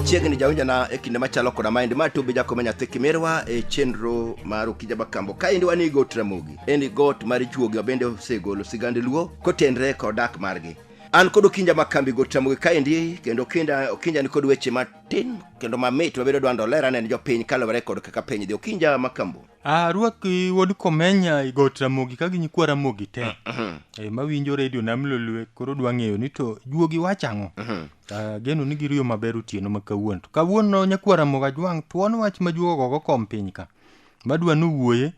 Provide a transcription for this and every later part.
Machiegni jawinjona e kinde machalo koda maendi ma Tobi Jakome nyathi Kimirwa e chenro mar Okija Makambo. Kaendi wan e got Ramogi, en got mar juogi ma bende osegolo sigand Luo kotenre kod dak margi. An kod Okinja Makambi got Ramogi kaendi kendo Okinja, Okinja ni kod weche matin kendo mamit mabedo dwando olera ne jopiny kaluwore kod kaka piny dhi. Okinja Makambo. Arwaki wuod Komenya i got Ramogi ka gi nyikwa Ramogi te. E, mawinjo redio Nam Lolwe koro dwa ng'eyo ni to juogi wacho ang'o. Ageno ni giriyo maber otieno ma kawuono. To kawuono nyakwa Ramogi Ajwang' thuon wach ma juogo go kom piny ka. Madwa nowuoye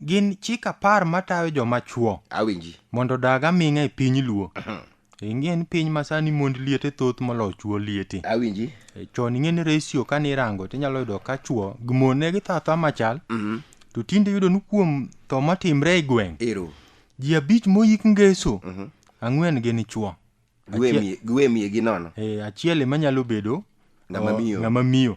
gin chik apar matayo joma chuo Awinji. mondo odag aming'a e piny Luo. Ing'e ni piny ma sani mond liete thoth moloyo chuo liete. Awinji. E, chon ing'e ni ratio kane irango tinyalo yudo ka chuo gi mon ne githo athoa machal. To tinde iyudo ni kuom tho matimre e gweng', Ero. ji abich moyik ngeso, ang'wen gin chuo. Giwe mie, giwe mie gi nono. E, achiel ema nyalo bedo Ng'ama miyo. ng'ama miyo.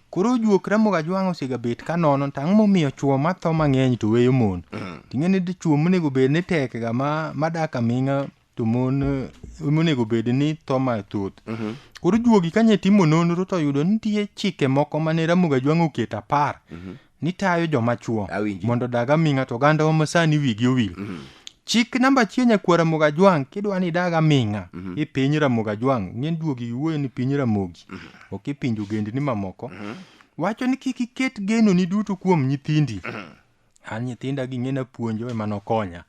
Koro juok Ramogi Ajwang' osegabet ka nono to ang'o momiyo chuo matho mang'eny to weyo mon. Ting'e ni chuo monego bed ni tek ga ma madak aming'a to mon eh, monego bed ni tho mathoth. Koro juogi ka nye timo nonro to yudo ni nitie chike moko mane Ramogi Ajwang' oketo apar ni tayo joma chuo Awinji. mondo odag aming'a to ogandawa ma sani wigi owil. Chik namba achiel nyakwar Ramogi Ajwang' kidwa ni idag aming'a i piny Ramogi Ajwang' ng'en juogi wuoyo ni piny Ramogi ok i pinje ogendni mamoko wacho ni kik iket genoni duto kuom nyithindi. An nyithinda gi ng'e napuonjo ema nokonya.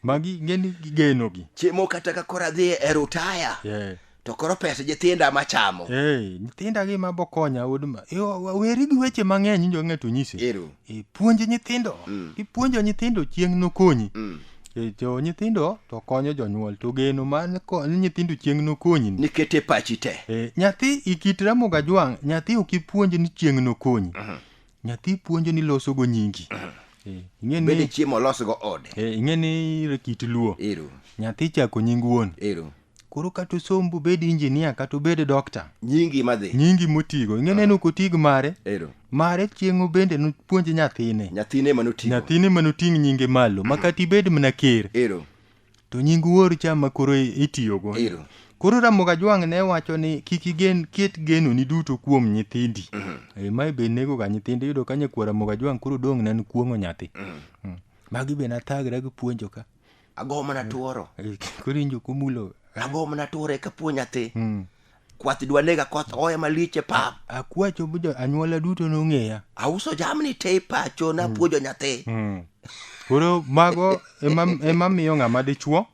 Magi ing'e ni gigenogi. Chiemo kata ka koro adhi e rutaya. Yeah. To koro pesa nyithinda machamo. Hey, nyithinda gi ma bokonya wuod ma. E, weri gi weche mang'eny injo ng'ato nyisi. Ero. E, puonj nyithindo. Kipuonjo nyithindo chieng' nokonyi. E, to nyithindo to konyo jonyuol to geno mar ko- ni nyithindo chieng' nokonyi ni. Nikete pachi te. E, nyathi ikit Ramogi Ajwang' nyathi ok ipuonj ni chieng' nokonyi. Nyathi puonjo ni loso go nyingi. Eh, ing'e Bende ni chiemo olosgo ode. eh, ing'e ni kit luo. Ero. Nyathi chako nying wuon. Ero. Koro kata osomb obed engineer kata obed doctor. Nyingi madhi. Nyingi motigo. Ing'e neno ok otig mare. Ero. Mare chieng' bende nopuonj nyathine. Nyathine manotigo. Nyathine manoting' nyinge malo. Ma kata ibed mana ker. Ero. To nying wuor cha ma koro itiyogo. Ero. Koro Ramogi Ajwang' ne wacho ni kik igen ket genoni duto kuom nyithindi. E, mae be nego ga nyithindo iyudo ka nyakwar Ramogi Ajwang' koro dong' ne en kuong'o nyathi. Magi be nathagra gi puonjo ka. Ago mana tuoro. E, koro injo kumulo. Ago mana tuoro eka puo nyathi. Kwath dwa nega koth oya malich e pap. Akwacho bu jo anyuola duto nong'eya. Auso jamni te e pacho napuonjo nyathi. Koro mago ema, ema miyo ng'ama dichuo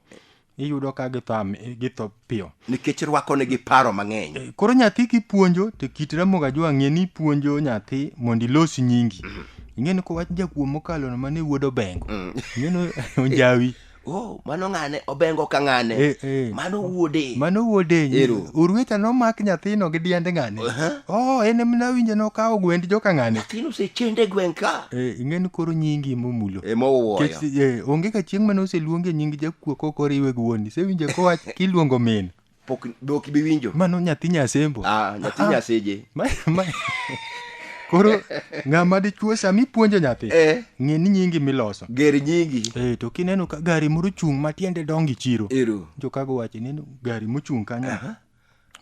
iyudo ka githo, am- githo piyo. Nikech rwako negi paro mang'eny. Eh, Koro nyathi kipuonjo to kit Ramogi Ajwang' ng'e ni ipuonjo nyathi mondo ilos nyingi. Ing'e ni kowach jakuo mokalo no mane wuod Obengo. Ing'e ni onjawi. Oh, mano ng'ane obengo ka ng'ane. Eh, eh. Mano wuode. Mano wuode. Ero. Urweta nomak nyathino gi diend ng'ane. Oh, en ema nawinjo nokawo gwend joka ng'ane. Nyathino osechende e gweng' ka. Eh, ing'e ni koro nyingi momulo. Ema owuoyo. Nikech, eh, onge ka chieng' mane oseluonge nying jakuo kok oriwe gi wuon. Isewinjo kowach kiluongo min. Pok be ok ibi winjo. Mano nyathi nyasembo. Ah, nyathi nyaseje. Ma, ma, koro ng'ama dichuo sama ipuonjo nyathi Eh. ng'e ni nyingi miloso. Ger nyingi. Eh, to kineno ka gari moro chung' ma tiende dongo e chiro. Ero. Jokago wacho ni gari mochung' kanyo.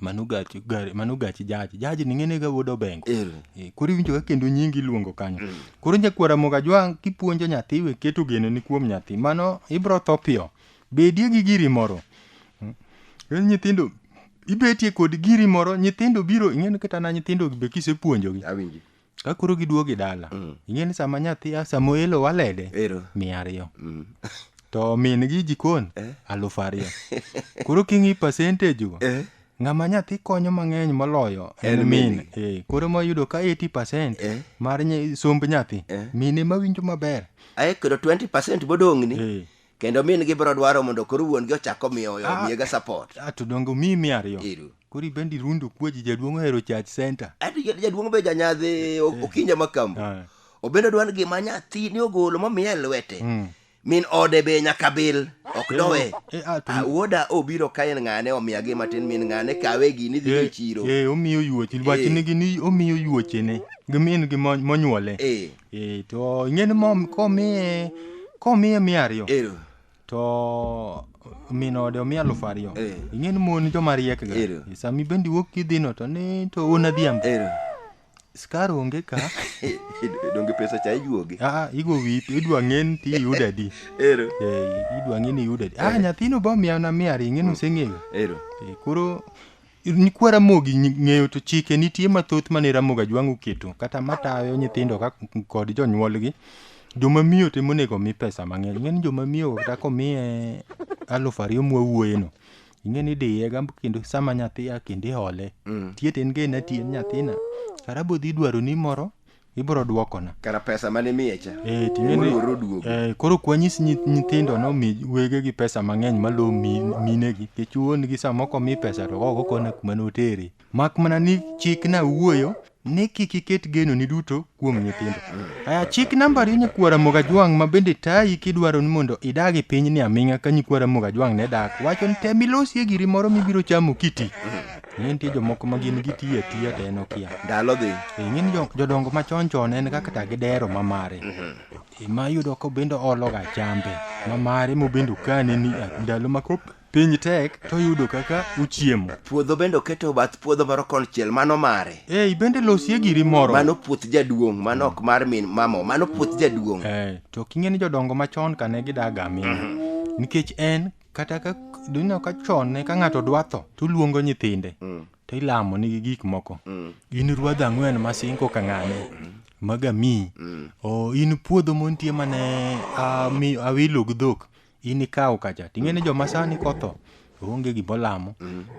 Mano gach gari mano gach jaji. Jaji ni ng'ene ga wuod Obengo. Ero. Eh, koro iwinjo ka kendo nyingi iluongo kanyo. Koro nyakwar Ramogi Ajwang' kipuonjo nyathi we keto geno ni kuom nyathi. Mano ibro tho piyo. Bedie gi giri moro. En nyithindo ibetie kod giri moro nyithindo biro ing'e ni kata na nyithindo be kisepuonjogi Awinji. ka koro giduogo e dala ing'e ni sama nyathi a sama oelo walede Ero. 200 to min gi jikon 2000 koro king'i percentage go Eh. ng'ama nyathi konyo mang'eny moloyo en En min min. eh, koro mayudo ka 80% Eh. mar somb nyathi Eh. min ema winjo maber Ae kendo 20% modong'ni. eh. Kendo min gi biro dwaro mondo koro wuon gi ochak omiyo omiye ga support. Ah, to donge omiyi 200 Ero. koro ibendi rundo kuoji jaduong' ohero church center Ati jaduong' be janyadhi Okinja Makambo. Ah. Obende dwaro gima nyathi ni ogolo momiye e lwete. Min ode be nyaka bil ok dowe. Eh, ah, to- Ah, wuoda obiro ka en ng'ane omiya gima tin min ng'ane kawe gini dhi e chiro. Eh, omiyo yuoche wach nigi ni omiyo yuochene gi min gi monyuole Eh. Eh, to ing'e ni mom komiye komiye 200 Ero. to min ode omi 2000. Eh. Ing'e ni mon joma riek ga. Ero. Eh, Sama ibendi wuok kidhino to ni to wuon adhiambo. Ero. Skar onge ka. Donge pesa cha ijuogi. Ah, igo wi idwa ng'e ni ti iyudo adi. Ero. Eh, idwa ng'e ni iyudo adi. Ah, nyathino bo miya na 200 ing'e ni oseng'eyo. Ero. Eh, koro nyikwa Ramogi ng'eyo to chike nitie mathoth mane Ramogi Ajwang' oketo kata matayo nyithindo kod jonyuolgi. Joma miyo to emonego mi pesa mang'eny. Ing'e ni joma miyo kata komiye 2000 mwawuoyeno, ing'e ni idiye ga kendo sama nyathi a kendo ihole. Tie to en ga en atiya ni nyathina kara bodhi dwaroni moro ibiro dwokona. Kara pesa mane imiye cha. Eh, ting'e ni- Oluoro duogo. Eh, koro ok wanyis nyithindo nomi wegegi pesa mang'eny malo minegi nikech wuon gi sama ok omi pesa to ok okone kuma notere. Mak mana ni chik na wuoyo ni kik iket geno ni duto kuom nyithindo. Aya chik namba ariyo nyikwa Ramogi Ajwang' ma bende tayi kidwaro ni mondo idag e pinyni aming'a ka nyikwa Ramogi Ajwang' ne dak. Wacho ni tem ilosie giri moro mibiro chamo kiti. Ing'e nitie jomoko ma gin gitiyo atiya to en okia. Ndalo dhi. Ing'e ni jodongo machon chon en kaka ta gidero ma mare. Ma iyudo ka bende ologa chambe ma mare mobende okane ni ndalo ma kop piny tek to oyudo kaka ochiemo. Puodho bende oketo bath puodho moro konchiel, mano mare. Eh, bende losie giri moro. Mano puoth jaduong', mano ok mar min mamo, mano puoth jaduong'. Eh, to ok ing'e ni jodongo machon ka ne gidak aming'a. Nikech en kata ka ineno ka chon ne ka ng'ato dwa tho to oluongo nyithinde to ilamo nigi gik moko. In ruadh ang'wen masingo ka ng'ane maga miyi. O in puodho montie mane awilo gi dhok in ikaw kacha. Ting'e ni joma sani kotho onge gimolamo.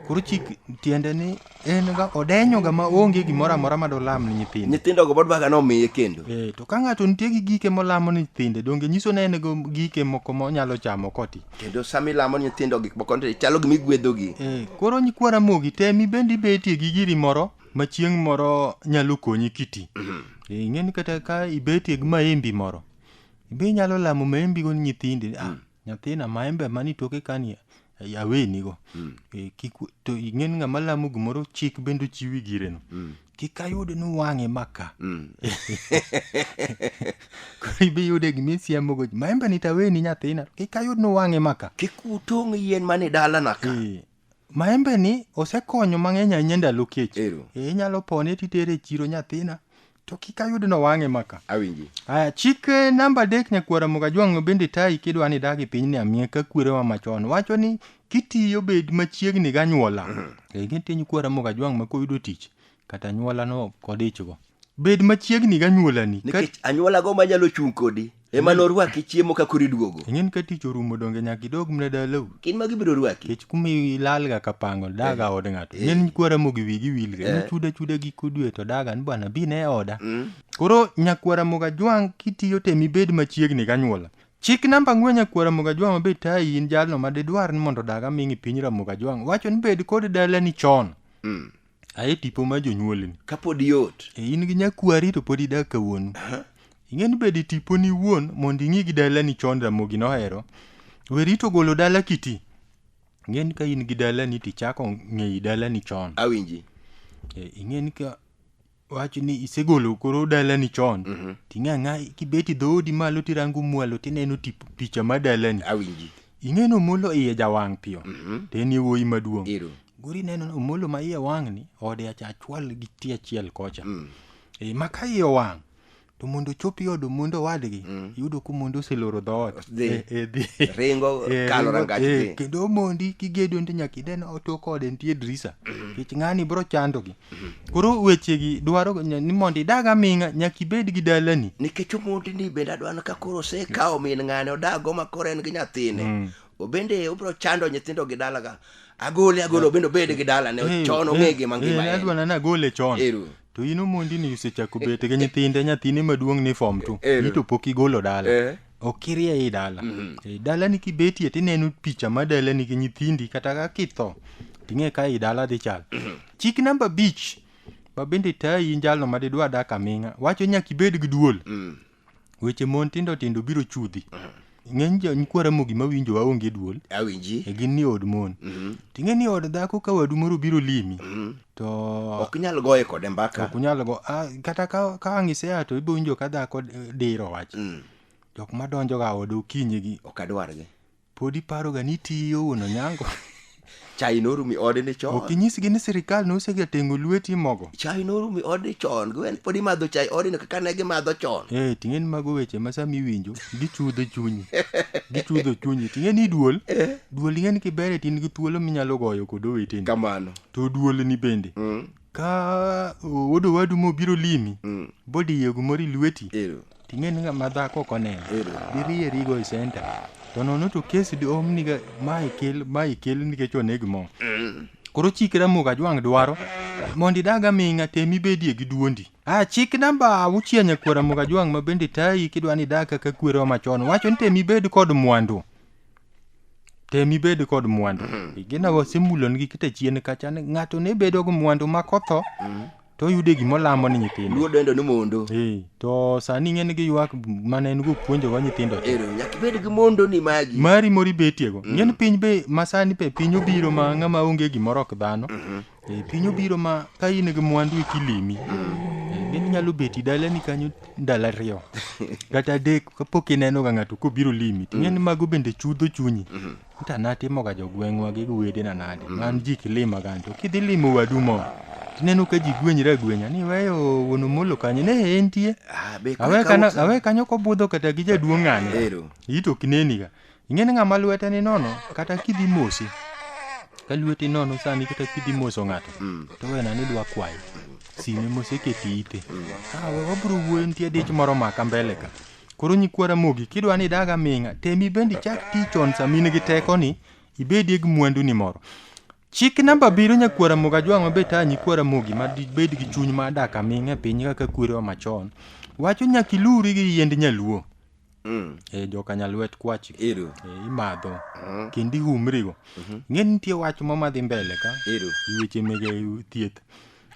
Koro chik tiende ni en ga odenyo ga ma onge gimoro amora madolam ni nyithinde. Nyithindo go bodwaga nomiye kendo. Eh, to ka ng'ato nitie gi gike molamo ni nyithinde donge nyiso ni en go gike moko monyalo chamo koti. Kendo sama ilamo ni nyithindo gik moko nitie chalo gima igwedhogi. Eh, koro nyikwa Ramogi tem ibende ibetie gi giri moro ma chieng' moro nyalo konyi kiti. Eh, ing'e ni kata ka ibetie gi maembi moro, ibe inyalo lamo maembi go ni nyithindi. Ah, nyathina maembe mani toke kani aweni go. Eh, kik to ing'e ni ng'ama lamo gimoro chik bende ochiwi gireno. Kik ayud ni wang'e maka. Koro ibi yude gima isiemo go maembe ni taweni nyathina kik ayud ni wang'e maka. Kik utong' yien mane dalana ka. Eh, maembe ni osekonyo mang'eny ahinya ndalo kech. Ero. Eh, inyalo pone titere e chiro nyathina to kik ayud ni wang'e maka. Awinji. Aya, chik namba 3 nyakwar Ramogi Ajwang' bende tayi kidwa ni idag e pinyni aming'a ka kwerewa machon. Wacho ni kitiyo bed machiegni gi anyuola. Eh, nitie nyikwa Ramogi Ajwang' ma koyudo tich kata anyuola no kodichgo. Bed machiegni gi anyuolani. Nikech anyuola go manyalo chung' kodi ema norwaki chiemo ka koro iduogo. Ing'e ni ka tich orumo donge nyaka idog mana dalau. Gin ma gibiro rwaki. Nikech kuma ilalga kapango daga od ng'ato. Ing'e ni nyikwa Ramogi wigi wilga. In chuda chuda giko dwe to daga ni bwana bi ne oda. Koro nyakwar Ramogi Ajwang' kitiyo tem ibed machiegni gi anyuola. Chik namba 4 nyakwar Ramogi Ajwang' mabed tayi in jalno ma didwar ni mondo odag aming'a e piny Ramogi Ajwang' wacho ni bed kod dalani chon. Ae tipo ma jonyuolni. Kapod yot. E in gi nyakwari to pod idak ka wuonu. Ing'e ni bed e tiponi iwuon mondo ing'i gi dalani chon Ramogi nohero. We rito golo dala kiti. Ing'e ni ka in gi dalani tichako ng'eyi dalani chon. Awinji. E, ing'e ni ka wach ni isegolo koro dalani chon. Ting'e ang'a kibet e dhoodi malo tirango mwalo tineno tipo picha ma dalani. Awinji. Ing'e ni Omolo iye jawang' piyo. To en e wuoyi maduong'. Ero. Goro ineno ni Omolo ma iye wang' ni ode acha achwal gi tie achiel kocha. E, ma ka iye owang' to mondo ochop i od Omondo owadgi iyudo ka Omondo oseloro dhoot. Dhi. E, e, dhi. Ringo kalo Ringo, rangach dhi. Kendo Omondi kigedo to nyaka ine ni tok ode nitie drisa. Nikech ng'ani biro chandogi. Koro wechegi dwaro ni mondo idag aming'a nyaka ibed gi dalani. Nikech Omondi ni bende adwa ni ka koro osekawo min ng'ane odag go ma koro en gi nyathine. Obende obiro chando nyithindo gi dalaga. Agole agole obende obed gi dalane chon ong'e gima ngima en. Adwa na agole chon. Ero. To in Omondi ni osechako bet gi nyithinde, nyathine maduong' ni form 2. Ero. Ito pok igolo dala. Ok irie i dala. E, dalani kibetie tineno picha ma dalani gi nyithindi kata ka kitho ting'e ka i dala dhi chal. Chik namba 5 ma bende tayi in jalno ma didwa dak aming'a wacho nyaka ibed gi duol. Weche mon tindo tindo biro chudhi. Ng'eny jo nyikwa Ramogi mawinjo waonge duol. Awinji. E gin ni od mon. Ting'e ni od dhako ka wadu moro biro limi. To ok inyal goye kode mbaka. Ok unyal go kata ka ang' isea to ibo winjo ka dhako diro wach. Jok madonjo ga od okinyi gi. Ok adwargi. Pod iparoga ni itiyo wuon Onyango. Chai norumi odni chon. Ok inyisgi ni sirikal nosega teng'o lweti mogo. Chai norumi odni chon. Gwen pod imadho chai odni kaka ne gimadho chon. Eh, ting'e ni mago weche ma sama iwinjo, gichudho chunyi. Gichudho chunyi. Ting'e ni duol, duol ing'e ni kibere to in gi thuolo minyalo goyo kod oweteni. Kamano. To duol ni bende. Ka wuod owadu mobiro limi, bodiyo gimoro i lweti, Ero. Ting'e ni ng'ama dhako ok oneno. Ero. Diriye rigo e center. To nono to kes di omniga ma ikel ma ikel nikech oneg mo. Koro chik Ramogi Ajwang' dwaro mondo idag aming'a tem ibedie gi duondi. Ah, chik namba auchiel nyakwar Ramogi Ajwang' ma bende tayi kidwa ni idag kaka kwerewa machon wacho ni tem ibed kod mwandu. Tem ibed kod mwandu. Gina wasemulonigi kata chien kacha ni ng'ato ne bedo gi mwandu ma kotho to oyude gima olamo ni nyithindo. Luo dendo ni mondo. Eh, to sani ing'e ni giywak mana en go puonjowa nyithindo te. Ero, nyaka ibed gi mondo ni magi. Mari moro ibetiego. Mm. Ng'en piny be masani be piny obiro ma ng'ama onge gimoro ok dhano. Eh, piny obiro ma ka in gi mwandu e kilimi. Eh, ng'en inyalo bet e dalani kanyo ndalo ariyo kata adek kapok ineno ga ng'ato kobiro limi. To ing'e ni mago bende chudho chunyi. To natimoga jogweng'wa gi wedena nade man ji kilima ga to kidhi limo wadu moro tineno ka ji gwenyre agwenya ni iweyo wuon Omolo kanyo ne entie Ah, be awe kaka kanyo uso. awe kanyo kobudho kata gi jaduong' ng'ane Ero. ito ok neniga ing'e ni ng'ama lwete ni nono kata kidhi mose ka lweti nono sani kata kidhi moso ng'ato to wena ni dwa kwayi sime moseketi ite ah, we wabro wuoyo nitie dich moro maka mbele ka Koro nyikwa Ramogi, kidwa ni idag aming'a, tem ibende ichak tich chon sama in gi tekoni, ibedie gi mwanduni moro. Chik namba abiriyo nyakwar Ramogi Ajwang' mabe taya nyikwa Ramogi ma dibed gi chuny mar dak aming'a e piny kaka kwerewa machon, wacho nyaka iluwri gi yiend nyaluo. E joka nyalwet kwach Ero. e, imadho kendo ihumrigo. Ing'e ni nitie wach mo madhi mbele ka Ero. e weche mege thieth.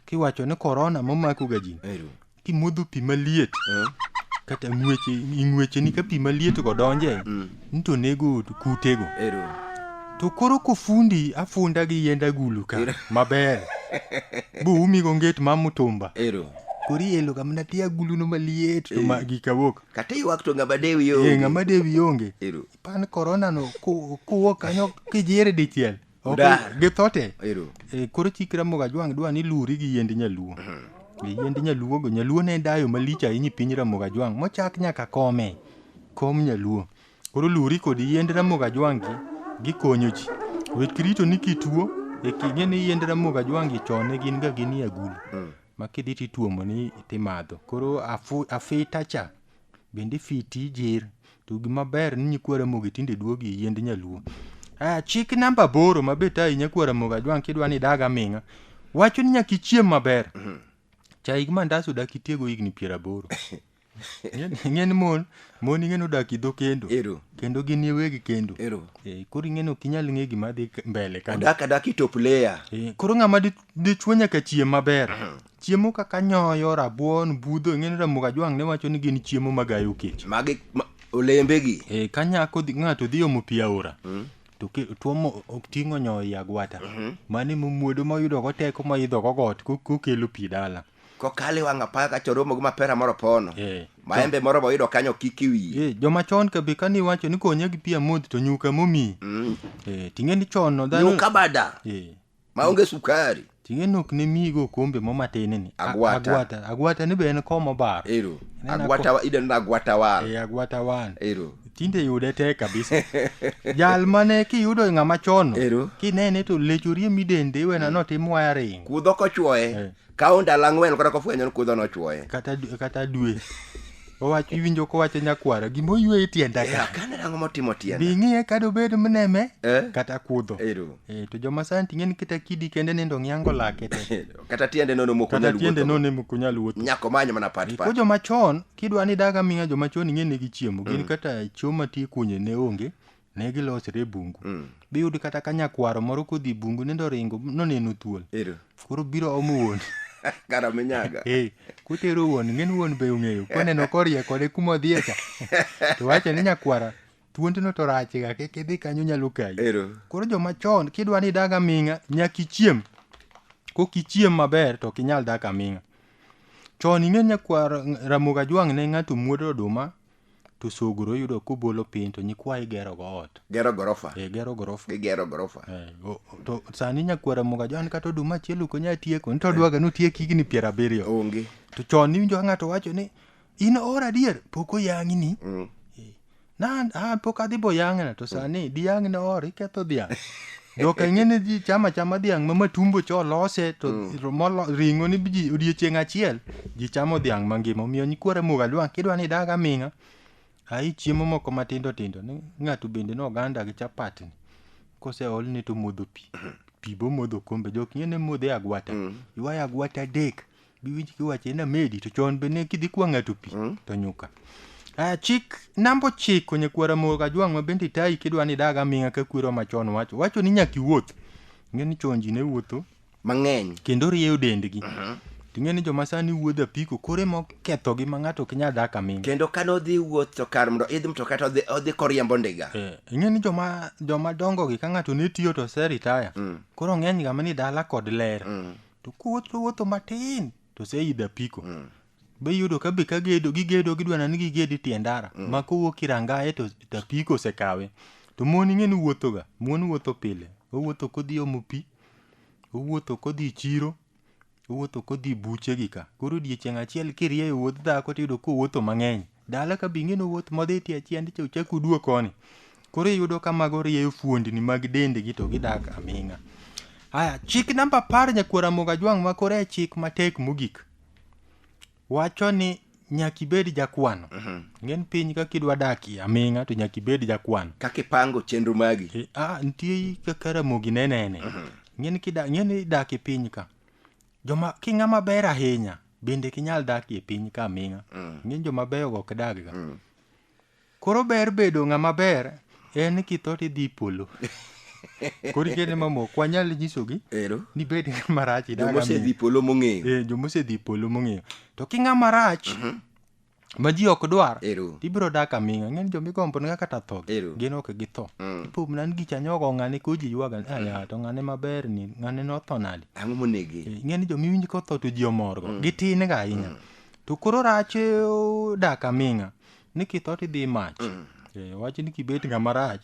Kiwacho ni korona momakoga ji, Ero. kimodho pi maliet kata ng'weche ing'wecheni ka pi maliet go donje ni to nego kutego Ero. to koro kofundi afunda gi yiend agulu ka maber boumi go nget ma mutumba Ero. koro ielo ga mana tie agulu no maliet to ma gika wuok Kata ywak to ng'ama dewi e onge. ng'ama dewi onge Ero. pan korona no kuwuok kanyo kijere dichiel Ok, Dar. githo te Ero. E, koro chik Ramogi Ajwang' dwa ni luri gi yiend nyaluo. E, yiend nyaluo go, nyaluo ne dayo malich ahinya e piny Ramogi Ajwang' mochak nyaka kome, kom nyaluo. Koro luri kod yiend Ramogi Ajwang' gi, gikonyo ji. Wek rito ni kituo, e king'e ni yiend Ramogi Ajwang' gi chon ne gin ga gin e agulu. Ma kidhi tituomo ni timadho. Koro afu, afita cha, bende fiti jir to gima ber ni nyikwa Ramogi tinde duogi e yiend nyaluo. Aya chik namba aboro ma be tayi nyakwa Ramogi Ajwang' kidwa ni idag aming'a wacho ni nyaka ichiem maber. Chai gi mandas odak itiego higni 80. Ing'e ni mon mon ing'e ni odak e dho kendo. Ero. Kendo gin e weg kendo. Ero. Eh, koro ing'e ni ok inyal ng'e gima dhi mbele kanyo. Odak adak e top layer. Eh, koro ng'ama dichuo nyaka chiem maber. Chiemo kaka nyoyo, rabuon, budho, ing'e ni Ramogi Ajwang' ne wacho ni gin chiemo magayo kech. Magi ma, olembegi. E, ka nyako dhi, ng'ato dhi omo pi aora to tuomo ok ting'o nyoyo i agwata. Mano ema omuodo moyudo go teko moidho go got kokelo pi dala. Kokalo e wang' apaya kacha oromo gi mapera moro pono. Eh. Maembe moro boyudo kanyo kik e wiye. E, joma chon ka be kane iwacho ni konya gi pi amodh to nyuka momiyi. E, ting'e ni chon no dhano Nyuka bada. E, Maonge sukari. ting'e ni ok ne miyigo okombe mo matin ni. Agwata. Agwata. Agwata ni be en komo bar. Ero. Nena Agwata idendo ni agwata wal. E, agwata wan. Ero. Tinde yude tek kabisa. Jal mane kiyudo ng'ama chon no, Ero. kinene to lechorie midende iwena notim wiring. Kudho kochuoye. Eh. Kawo ndalo ang'wen kata kofwenyo ni kudho nochuoye. Kata dwe. Owacho iwinjo kowacho nyakwara gima oywe e tienda Eh, ka. akane nang'o motimo tienda. Bi ing'iye ka dobed mneme Eh. kata kudho. Ero. Eh, to joma sani ting'e ni kata kidi kende nindo ng'iango lake te. Kata tiende nono mok Kata onyal tiende wuotho. none mok onyal wuotho. Nyaka omany mana pat Ko pat. joma chon kidwa ni idag aming'a joma chon ing'e ne gichiemo gin kata chiemo matie kunye ne onge ne gilosre e bungu. Biyud kata ka nyakwaro moro kodhi e bungu nindo oringo noneno thuol. Ero. Koro biro omo wuon. Kara minyaga. Eh, kotero wuon, ing'e ni wuon be ong'eyo. Koneno korie kode kuma odhiye cha. To wacho ni nyakwara, thuondno to rach ga, kik idhi kanyo nyalo kayi. Ero. Koro joma chon, kidwa ni idag aming'a, nyaka ichiem. Kok ichiem maber, to ok inyal dak aming'a. Chon ing'e ni nyakwar Ramogi Ajwang' ne ng'ato muodo oduma, To sogro iyudo kobolo piny to nyikwayi gero go ot. Gero gorofa. E, gero gorofa. Gigero gorofa. To sani nyakwara Ramogi Ajwang' kata oduma achiel ok onyal tieko ni to odwaga ni otiek higni 70. Onge. To chon iwinjo ka ng'ato wacho ni in or adier pok oyang'ni. Na pok adhi boyang'na to sani diyang'ne or iketho dhiang'. Joka ing'e ni ji chamo achama dhiang' ma matumbo cho olose to ring'o ni ji odiechieng' achiel ji chamo dhiang' mangima. Omiyo nyikwa Ramogi Ajwang' kidwa ni idag aming'a ai chiemo moko matindo tindo ni ng'ato bende ni oganda gi chapat ni koseolne to modho pi. Pi bomodho okombe jok ing'e ni modhe agwata. Ywayo agwata 3 biwinj kiwache ni amedi to chon be ne kidhi kwa ng'ato pi to nyuka. Chik namba 9 nyakwar Ramogi Ajwang' ma bende itayi kidwa ni idag aming'a ka kwerewa machon wacho. Wacho ni nyaka iwuoth. Ing'e ni chon ji ne wuotho mang'eny kendo rieyo dendgi. Ting'e ni joma sani wuodho apiko kore mokethogi ma ng'ato ok nyal dak aming'a. Kendo kane odhi wuoth to kar mondo idh mtoka to odhi koriembo ndiga. Ing'e ni joma dongo gi ka ng'ato ne tiyo to ose retire. Koro ng'eny ga mana ni dala kod ler. To kowuotho wuotho matin to oseidho apiko. Be iyudo ka be ka gedo gigedo gidwa ni giged e tie ndara. Ma kowuok Kirangae to apiko osekawe. To mon ing'e ni wuotho ga. Mon wuotho pile. Owuotho kodhi omo pi. Owuotho kodhi chiro. Owuotho kodhi buche gi ka. Koro odiechieng' achiel kirieyo wuodh dhako tiyudo kowuotho mang'eny. Dala ka be ing'e ni owuoth modhi tie chiend cha ochak oduog koni. Koro iyudo ka mago rieyo fuondni mag dendgi to gidak aming'a. Aya, chik namba 10 nyakwar Ramogi Ajwang' ma koro e chik matek mogik. Wacho ni nyaka ibed jakwano. Ng'en piny kaka idwa dakie aming'a to nyaka ibed jakwano. Kaka ipango chenro magi. Nitie kaka Ramogi ne nene. Ng'en ni dak e piny ka. Joma king'ama ber ahinya bende kinyal dakie piny ka aming'a. Ng'en joma beyo go ok dag ga. Koro ber bedo ng'ama ber en ni kitho tidhi polo. Koro ikene mamoko wanyal nyisogi ni bed ng'ama rach idag Joma osedhi polo mong'eyo. Joma osedhi polo mong'eyo. To king'ama rach ma ji ok dwar tibiro dak aming'a. Ng'eni joma igombo ni kata tho gin ok githo. Ipo mana ni gicha nyogo ng'ane ko ji ywaga ni aya to ng'ane maber ni ng'ane notho nade. Ang'o monege? Ing'eni joma iwinj kotho to ji omorgo. Gitin ga ahinya. To koro rach dak aming'a ni kitho tidhi mach. Wach ni kibet ng'ama rach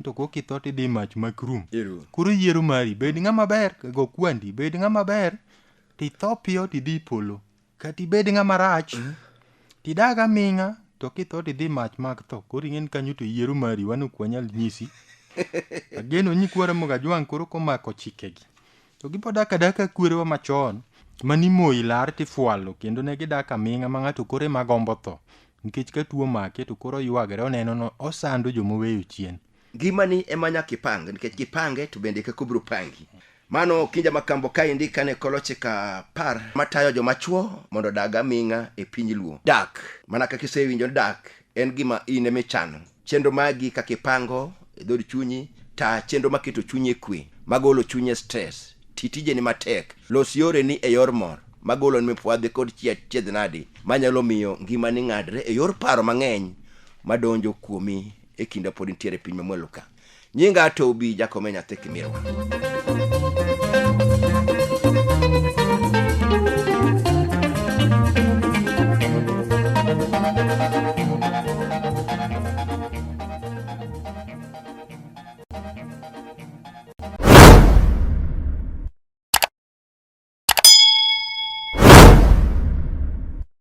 to ko kitho tidhi mach mak rum. Koro yiero mari bed ng'ama ber go kwandi bed ng'ama ber titho piyo tidhi polo. Kata ibed ng'ama rach tidag aming'a to kitho tidhi mach mak tho. Koro ing'e ni kanyo to yiero mari wan ok wanyal nyisi. Ageno nyikwa Ramogi Ajwang' koro komako chikegi. To gibo dak adaka kwerewa machon mani moi lar tifwalo kendo ne gidak aming'a ma ng'ato koro ema gombo tho. Nikech ka tuo omake to koro oywagre oneno no osando jomoweyo chien. Ngimani ema nyaka ipang nikech kipange to bende kaka obiro pangi. Mano Kinja Makambo kaendi kane kolo chik 10 matayo joma chuo mondo odag aming'a e piny Luo. Dak mana kaka isewinjo ni dak en gima in ema ichano. Chenro magi kaka ipango e dhood chunyi, ta chenro maketo chunyi e kwe, magolo chunyi e stress, ti tijeni matek, los yoreni e yor mor, magolo ni mifwadhi kod chiedh nadi manyalo miyo ngimani ng'adre e yor paro mang'eny madonjo kuomi e kinde pod intiere e piny mamwalo ka. Nyinga Tobi Jakome nyathi Kimirwa.